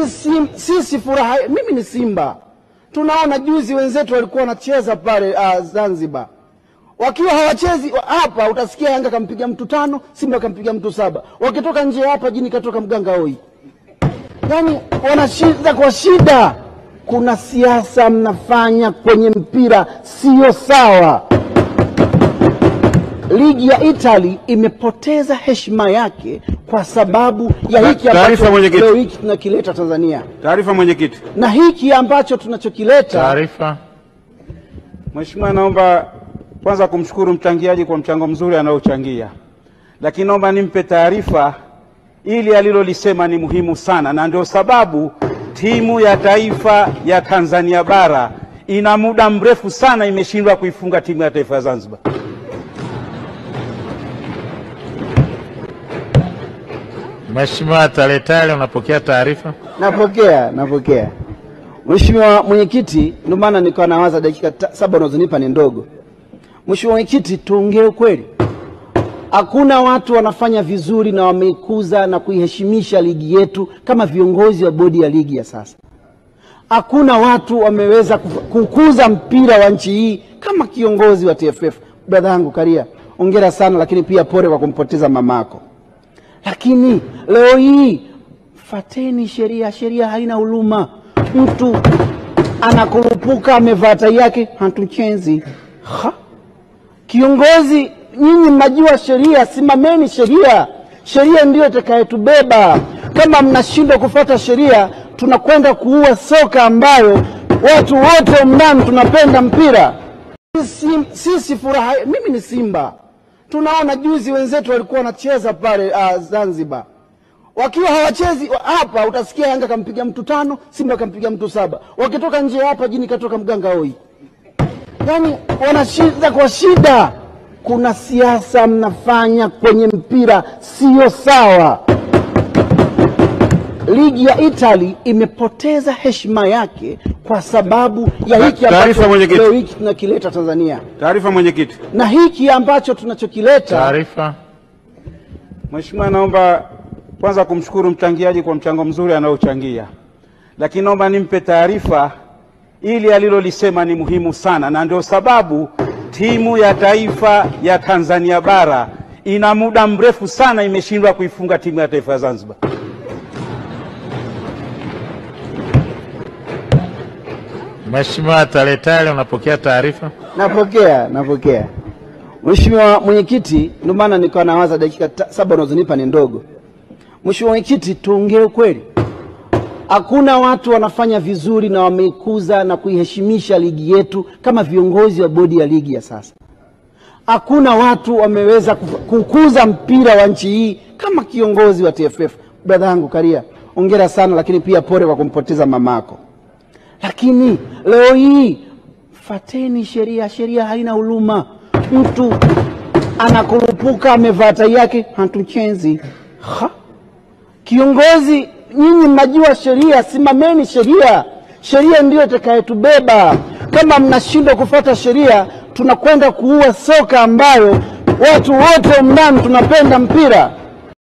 Sisi furaha, mimi ni Simba. Tunaona juzi wenzetu walikuwa wanacheza pale Zanzibar. Wakiwa hawachezi hapa utasikia Yanga kampiga mtu 5, Simba kampiga mtu 7. Wakitoka nje hapa jini katoka mganga hoi. Yaani wanashinda kwa shida. Kuna siasa mnafanya kwenye mpira sio sawa. Ligi ya Italy imepoteza heshima yake kwa sababu ya hiki ambacho leo hiki tunakileta Tanzania. Taarifa mwenyekiti. Na hiki ambacho tunachokileta. Taarifa. Mheshimiwa, naomba kwanza kumshukuru mchangiaji kwa mchango mzuri anaochangia. Lakini naomba nimpe taarifa ili alilolisema ni muhimu sana, na ndio sababu timu ya taifa ya Tanzania bara ina muda mrefu sana imeshindwa kuifunga timu ya taifa ya Zanzibar. Mheshimiwa Taletale, unapokea taarifa? Napokea, napokea. Mheshimiwa mwenyekiti, ndio maana nilikuwa nawaza dakika 7 unazonipa ni ndogo. Mheshimiwa mwenyekiti, tuongee ukweli. Hakuna watu wanafanya vizuri na wameikuza na kuiheshimisha ligi yetu kama viongozi wa bodi ya ligi ya sasa. Hakuna watu wameweza kukuza mpira wa nchi hii kama kiongozi wa TFF. Brother yangu Karia, hongera sana, lakini pia pole kwa kumpoteza mamako. Lakini leo hii fateni sheria, sheria haina huruma. Mtu anakurupuka amevaa tai yake hatuchenzi. Ha? Kiongozi, nyinyi mnajua sheria, simameni sheria. Sheria ndiyo itakayotubeba. Kama mnashindwa kufuata sheria, tunakwenda kuua soka ambayo watu wote mnani tunapenda mpira. Sisi furaha, mimi ni Simba. Tunaona juzi wenzetu walikuwa wanacheza pale Zanzibar. Wakiwa hawachezi hapa utasikia Yanga kampiga mtu 5, Simba kampiga mtu 7. Wakitoka nje hapa jini katoka mganga hoi. Yaani wanashinda kwa shida. Kuna siasa mnafanya kwenye mpira sio sawa. Ligi ya Italy imepoteza heshima yake kwa sababu ya hiki ambacho leo hiki tunakileta Tanzania. Taarifa mwenyekiti. Na hiki ambacho tunachokileta. Taarifa. Mheshimiwa, naomba kwanza kumshukuru mchangiaji kwa mchango mzuri anaochangia. Lakini naomba nimpe taarifa ili alilolisema ni muhimu sana, na ndio sababu timu ya taifa ya Tanzania bara ina muda mrefu sana imeshindwa kuifunga timu ya taifa ya Zanzibar. Mheshimiwa Taletale, unapokea taarifa? Napokea, napokea. Mheshimiwa mwenyekiti, ndio maana nilikuwa nawaza dakika 7 unazonipa ni ndogo. Mheshimiwa mwenyekiti, tuongee ukweli. Hakuna watu wanafanya vizuri na wameikuza na kuiheshimisha ligi yetu kama viongozi wa bodi ya ligi ya sasa. Hakuna watu wameweza kukuza mpira wa nchi hii kama kiongozi wa TFF. Brother yangu Karia, hongera sana, lakini pia pole kwa kumpoteza mamako. Lakini leo hii fateni sheria, sheria haina huruma. Mtu anakurupuka amevaa tai yake hatuchenzi. Ha? Kiongozi, nyinyi mnajua sheria, simameni sheria. Sheria ndiyo itakayotubeba. Kama mnashindwa kufuata sheria, tunakwenda kuua soka ambayo watu wote mnani tunapenda mpira.